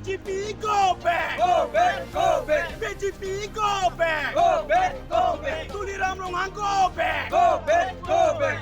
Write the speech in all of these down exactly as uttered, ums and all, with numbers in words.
B J P go back! Go back, go back! B J P go back! Go back, go back! Tuliram Ronghang go back! Go back, go back!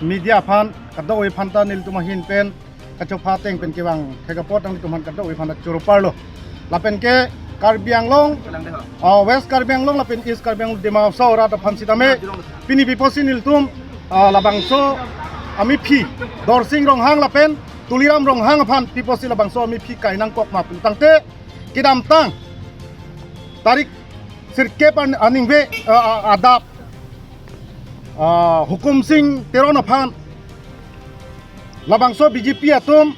Media aphan, kadokave aphan ta nelitum ahin pen kachopha ateng pen kevang thek apot nanglitum aphan kadokave aphan ta choro parlo. Lapen ke Karbi Anglong, ah, West Karbi Anglong lapen East Karbi Anglong Dima Hasao arat aphan sitame pini pi apotsi nelitum, ah, labangso amephi Dorsing Ronghang lapen Tuliram Ronghang aphan pi apotsi labangso amephi kai nangkok ma pu tangte kedamtang tarik sirkep an-, aningve, ah, ah, adap, ah, Hukum Sing Teron aphan labangso B J P atum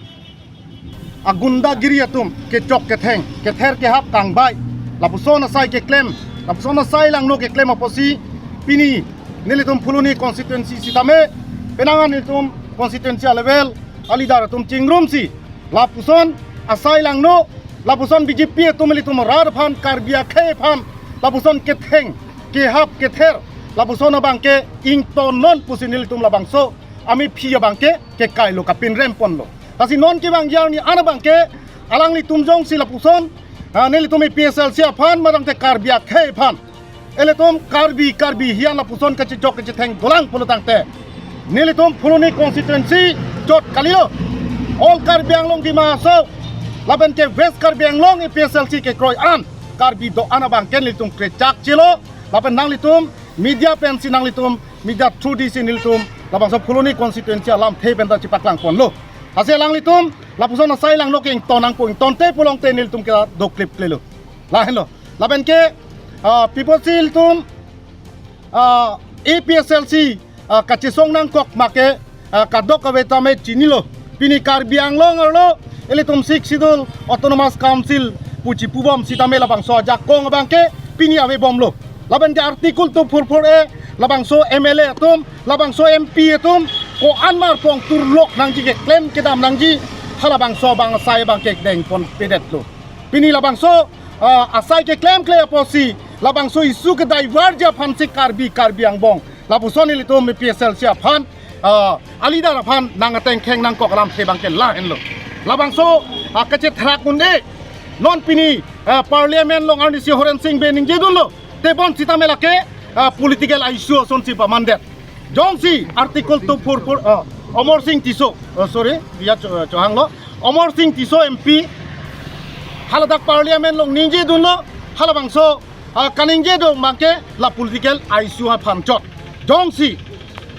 agundagiri atum kechok ketheng, kether kehap kangbai, lapuson asai keklem, lapuson asai langno keklem apotsi pini nelitum Phuloni constituency sitame penang an nelitum constituency a-level a-leader atum chingrumsi lapuson asai langno, lapuson B J P atum ilitum arat aphan, Karbi akhei aphan lapuson ketheng kehap kether lapuson abangke ingtonnon pusi nelitum labangso amephi abangke kekailo, kapinrem ponlo. Lasi non kevangji arni an abangke alanglitum jongsi lapuson, ah, nelitum A P H L C aphan ma tangte Karbi akhei aphan, ilitum Karbi, Karbi hiyan lapuson kachechok kachetheng dolang pulo tangte nelitum Phuloni constituency chot kalilo. All Karbi Anglong Dima Hasao lapen ke West Karbi Anglong A P H L C kekroi an Karbi do-an abangke nelitum krechak chelo. Lapen nanglitum media pensi nanglitum media through disi nelitum labangso Phuloni constituency alamthe pen ta chepaklang ponlo. Lasi alanglitum lapuson asai langno ke ington nangpo, ingtonte pulote nelitum ke doklip klelo. Lahenlo. Lapen ke, ah, pi apotsi ilitum, ah, A P H L C, ah, kachesong nangkok ma ke, ah, kadokave tame chinilo. Pini Karbi Anglong arlo ilitum Sixth Schedule Autonomous Council pu chipubom sitame labangso ajakong abangke pini avebomlo. Lapen ke Article two four four A, labangso M L A atum, labangso M P atum ko-an mar pong turlok nangji, keklem kedam nangji, halabangso abang asai abangke dengponpedetlo. Pini labangso, ah, asai keklemkle apotsi labangso issue ke-divert ji aphansi Karbi, Karbi angbong lapuson ilitum A P H L C aphan, ah, a-leader aphan nang atengkheng nangkok alamthe abangke lahenlo. Labangso, ah, kachethrak un-e non pini, ah, Parliament along arnisi Horensing Bey ningjedunlo, tebon sitame lake, ah, political issue asonsi pamandet. Jongsi Article two four four, ah, Amarsing Tisso, ah, sorry, dia cho-, chohanglo, Amarsing Tisso M P haladak Parliament along ningjedunlo, halabangso, ah, kaningje do abangke la political issue aphan chot. Jongsi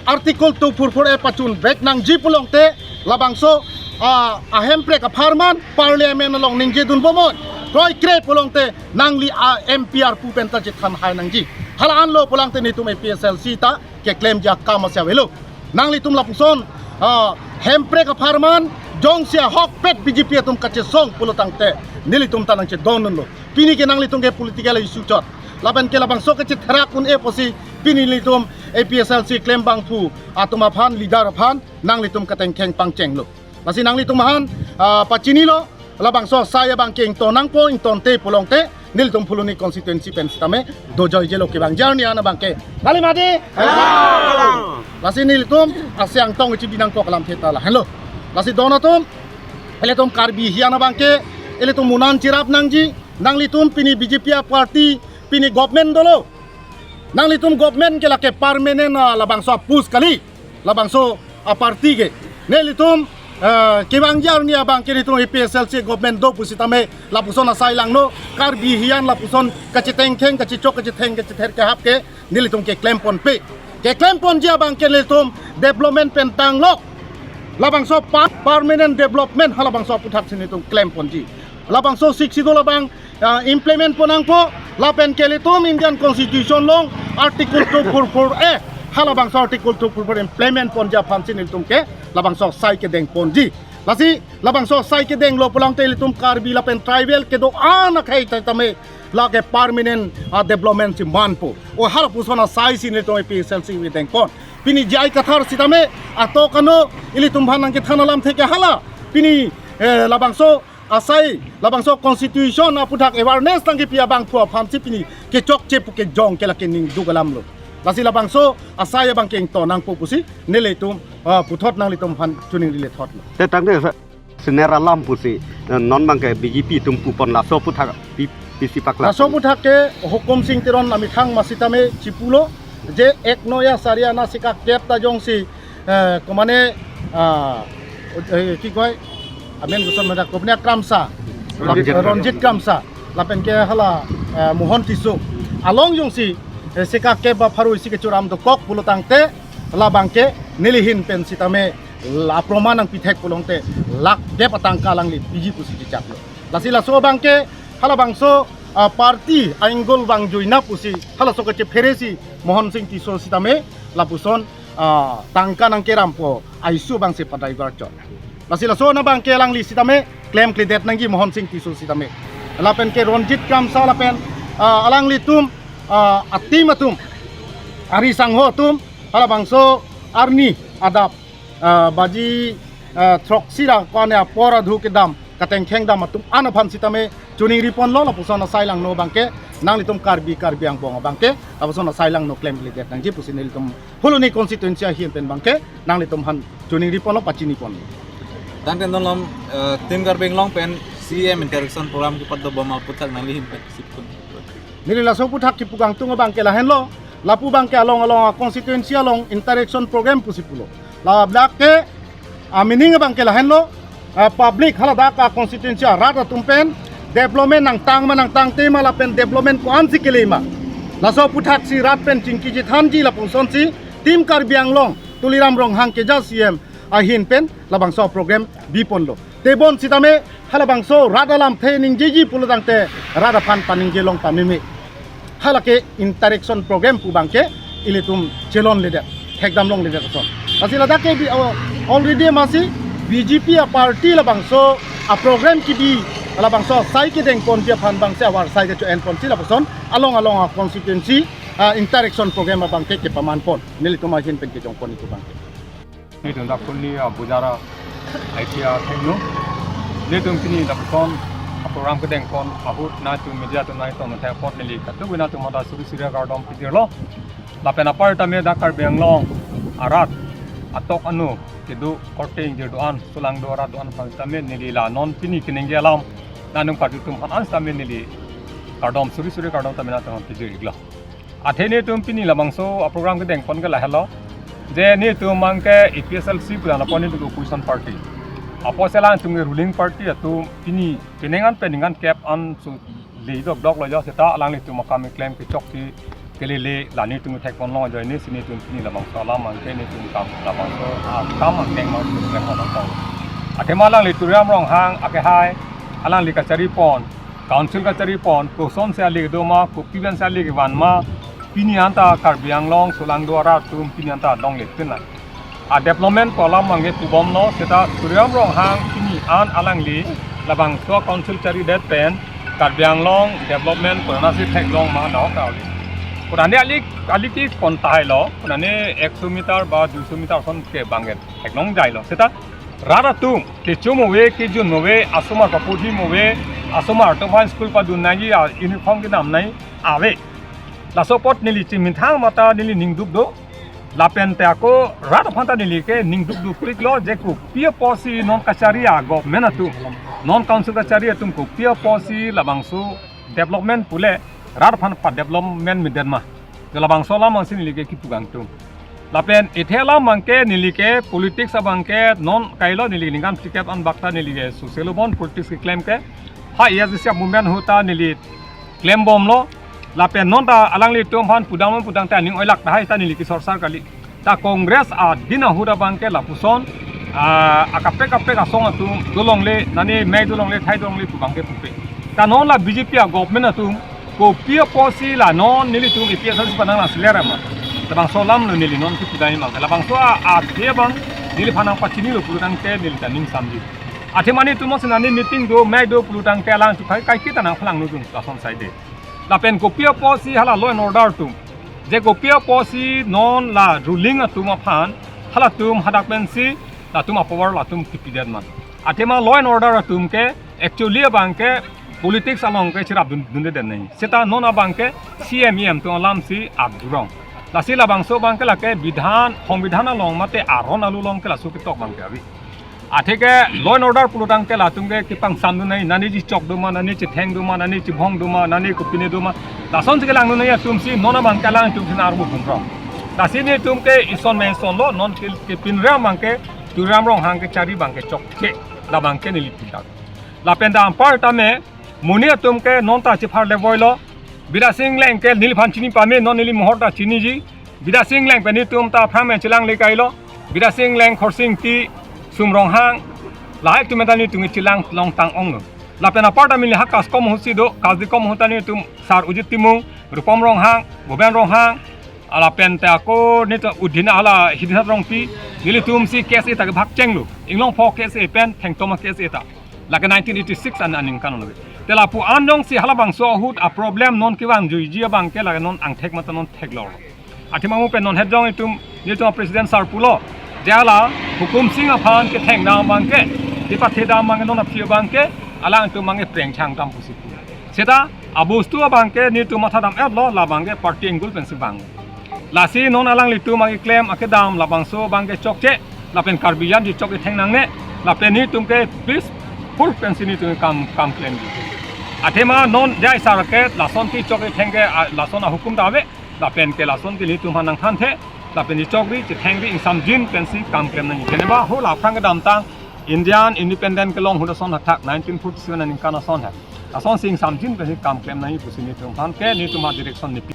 Article two four four A pachun back nangji pulote labangso, ah, ahemprek apharman Parliament along ningjedun bomnon kroikre pulote nangli a-M P arpu pen ta chethan hai nangji. Hala anlo pulote nelitum A P H L C ta keklemji akam asi avelo. Nanglitum lapuson, ah, hemprek apharman jongsi ahokpet B J P atum kachesong pulo tangte nelitum ta nangchedondunlo. Pini ke nanglitum ke political issue chot. Lapen ke labangso kachethrak un-e apotsi pini nelitum A P H L C klembangphu atum aphan, leader aphan nanglitum katengkheng pangchenglo. Lasi nanglitum aphan, ah, pachinilo, labangso asai abangke ington nangpo, ingtonte pulote nelitum Phuloni constituency pen sitame dojoijelo, kevangji arni an abangke. Kali mati? Kali. Lasi nelitum asiangtong ichi binangkok alamthe ta lahenlo. Lasi don atum, ilitum Karbi hiyan abangke ilitum munan cherap nangji. Nanglitum pini B J P a-party, pini government dolo. Nanglitum government ke lake permanent, ah, labangso a-post kali, labangso a-party ke. Nelitum, eh, kevangji arni abangke nelitum A P H L C government do pusitame lapuson asai langno, Karbi hiyan lapuson kachetengkheng, kachechok, kachetheng, kachether kehap ke nelitum keklemponpe. Keklemponji abangke nelitum development pen tanglok, labangso pa-, permanent development halabangso aputhak si nelitum klemponji. Labangso Sixth Schedule abang, ah, implement pon nangpo, lapen ke ilitum Indian Constitution along Article two four four A, halabangso Article two four four implement ponji aphansi nelitum ke labangso asai kedengponji. Lasi labangso asai kedenglo pulote ilitum Karbi lapen tribal kedo-an akhei ta tame lake permanent, ah, development si manpo. O halapuson asai si nelitum A P H L C kedengpon. Pini J I Kathar sitame ato kano ilitum aphan nangkethan alamthe ke hala. Pini, eh, labangso asai, labangso constitution aputhak awareness nangkepi abangphu aphansi pini kechokche pu kejong ke lake ningduk alamlo. Lasi labangso asai abangke ington nangpo pusi nelitum, ah, puthot nanglitum aphan choningri lethotlo. Te tangte sa. Siner alam pusi, eh, non abangke B J P atum pupon laso aputhak pi-, pisi paklang. Laso aputhak ke Hukum Sing Teron amethang masitame chipulo, je ek noya sari ana sikak kep ta jongsi, eh, komane, ah, eh, ki koi, amen koson meda kopne Kramsa, Ronjit. Ronjit Kramsa, lapen ke hala, eh, Mohon Tisso along jongsi, eh, sikak kep ba pharo isi kechoram dokok pulo tangte, labangke neli ahin pen sitame la proman nangpithek pulote lakh kep atangka alangli piji pusi chechaklo. Lasi laso abangke halabangso, ah, party ainggul bang joina pusi halaso kachephere si Mohon Sing Tisso sitame lapuson, ah, tangka nangkerampo, aisu abangsi padai garchot. Lasi laso ana abangke alangli sitame klemkledet nangji Mohon Sing Tisso sitame. Lapen ke Ronjit Kramsa lapen, ah, alanglitum, ah, a-team atum, ari sangho atum, halabangso arni adap, ah, baji, ah, throksi ra kone apor adhu kedam, katengkheng dam atum an aphan sitame choningri ponlo, lapuson asai langno abangke nanglitum Karbi, Karbi angbong abangke lapuson asai langno klemkledet nangji pusi nelitum Phuloni constituency ahin pen abangke nanglitum aphan choningri ponlo, pachini ponlo. Tangte non alam, eh, Team Karbi Anglong pen C M interaction program kepadobom aputhak nangli ahin pen sipun. Neli laso aputhak kipu kangtung abangke lahenlo, lapu abangke along along a-constituency along interaction program pusi pulo. Ladak ke a-meaning abangke lahenlo, ah, public haladak a-constituency arat atum pen development nangtang ma nangtangte ma lapen development ko-ansi kele ma, laso aputhak si rat pen chingki chethanji lapusonsi Team Karbi Anglong Tuliram Ronghang keja C M ahin pen labangso program biponlo. Tebon sitame halabangso rat alamthe ningjeji pulo tangte rat aphan paningje long pameme. Halake interaction program pu abangke ilitum chelonledet, thekdam longledet ason. Lasi ladak ke bi, oh, already masi B J P a-party labangso a-program kebi, labangso asai kedeng ponji aphan abangsi awar sai kecho-en ponsi lapuson along along a-constituency, ah, interaction program abangke kepaman pon. Nelitum ahin pen kejong pon itum abangke. Nelitum dak Phuloni, ah, bojar a-I T I athengno. Nelitum pini lapuson a-program kedeng pon ahut nangtum media atum nangtum thek apot neli kadokave nangtum hadak suri suri kardom pajirlo. Lapen apar tame dak Karbi Anglong arat atok anu kedo korte ingjir do-an, solangdo arat do-an aphan tame neli la non pini keningje alam nangtum kadokave atum aphan an tame neli kardom suri suri kardom tame nangtum pajir-iklo. Athe nelitum pini labangso a-program kedeng pon ke lahelo. Je nelitum abangke A P H L C pu la pon nelitum ke opposition party. Apotsi alangtum ke ruling party atum pini penang an pen ningkan kep an su le dok dok lo jo seta alanglitum akam keklem kechok si kelele la nelitum thek pon long ajoine si nelitum pini labangso alam abangke nelitum kam labangso akam angkeng abang nelitum klem pon long. Athema alangli Tuliram Ronghang akehai alangli kachari pon, council kachari pon, kosonsi ali kedo ma, kopi pensi ali kevan ma, pini anta Karbi Anglong solangdo arat atum pini anta longle pinlai. A-development pu alam abangke pubomlo, seta Tuliram Ronghang pini an alangli labangso council charidet pen Karbi Anglong development konatsi theklong ma nahok ta uli. Konane ali, ali ke pon tahailo, konane ekso meter ba duiso meter ason ke abangke theklong jailo. Seta rat atum kecho mo ave, kejun mo ave, asomar papuji mo ave, asomar atum aphan school padun nangji, a-uniform kedam nangji ave. Laso apot neli chemethang mate neli ning duk do. Lapen te ako rat aphan ta neli ke ning duk duk kliklo je kopi apotsi non kachari a-government atum, non council kachari atum kopi apotsi labangso development pule rat aphan pa-development medet ma. Labangso alam abangsi neli ke kipu kangtung. Lapen athe alam abangke neli ke politics abangke non kailo, neli ningkan phlikep an bak ta neli ke social bon politics keklem ke. Ha A S D C movement ahut ta neli klembomlo. Lapen non ta alanglitum aphan pudam pudam ta aning oilak tahai ta neli ke sorsar kali. Ta Congress adin ahut abangke lapuson, ah, akaprek kaprek asong atum dolongle, nane mei dolongle, thai dolongle pu abangke pupe. Ta non la B J P a-government atum kopi apotsi la non nelitum A P H L C pen nanglang seler ma. Labangso alam lo neli non kipu dai abang. Labangso a, athe abang neliphan nangpachinilo pulo tangte neli ta ning samji. Athema nelitum masi nane meeting do, mei do pulo tangte alang chukai kai kita nangphalang nudun lason saide. Lapen kopi apotsi hala law and order atum, je kopi apotsi non la ruling atum aphan halatum hadak pensi latum a-power latum kipidet ma. Athema law and order atum ke actually abangke politics along ke cherap dun, dunde den nai. Seta non abangke C M E M atum alamsi adurong. Lasi labangso abangke lake bidhan, songbidhan along mate aron alu along ke laso ketok abangke ave. Atheke law and order pulotangte latum ke kepangsam dun nangji, nani chechok doma, nani chetheng doma, nani chibhong doma, nani kopine doma. Lasonsi kelang dun nangji atumsi non abang ke alangtum si armu bumrong. Lasi netum ke ison me ison lo, non ke, ke pinram abang ke, Tuliram Ronghang kechari abang ke chokche, labang ke neli pintak. Lapen anparta me, monit atum ke non ta chepharle voilo. Bidyasing Engleng ke neliphan chini pame, non neli mohor ta chiniji. Bidyasing Engleng pen netum ta aphrang me chelang le kailo. Bidyasing Engleng, Khorsing Ingti, Sum Ronghang, lahai atum ta netum chelang longtang onglo. Lapen anparta me neli ha KASCOM ahutsi do, KASDCOM ahut ta netum Sar Ujit Timung, Rupom Ronghang, Bhupen Ronghang, lapen te ako netum udin hala Hidinat Rongpi, nelitumsi KSA ta kebhak chenglo. Inglongpho KSA pen Thengtom KSA ta. Lake nineteen eighty-six an aningkan lo. Te lapu an jongsi halabangso ahut a problem non kevang juiji abang ke lake non angthek mate non theklor. Athema mo pen non het jong itum, netum President sir pulo, je hala Hukum Sing aphan ketheng dam abang ke, kepathe dam abang ke, non aphi abang ke, alangtum abang ke prengchang dam pusi pu. Seta abostu abang ke netum matha dam-etlo, labang ke party angle pensi vang. Lasi non alanglitum akeklem akedam labangso abang ke chokche, lapen Karbi an chechok ketheng nangne, lapen netum ke peaceful pensi netum kam, kam klemji. Athema non jai sar ke lason kechok ketheng ke, a, lason ahukum ta ave, lapen ke lason ke netum aphan nangthanthe, lapen chechokri chethengri ingsamjin pensi kam klem nangji. Jeneba ho la aphrang kedamtang Indian independent kelong ahut ason athak nineteen forty-seven aningkan ason ha. Lasonsi ingsamjin pensi kam klem nangji pusi netum aphan ke netum a-direction nepi.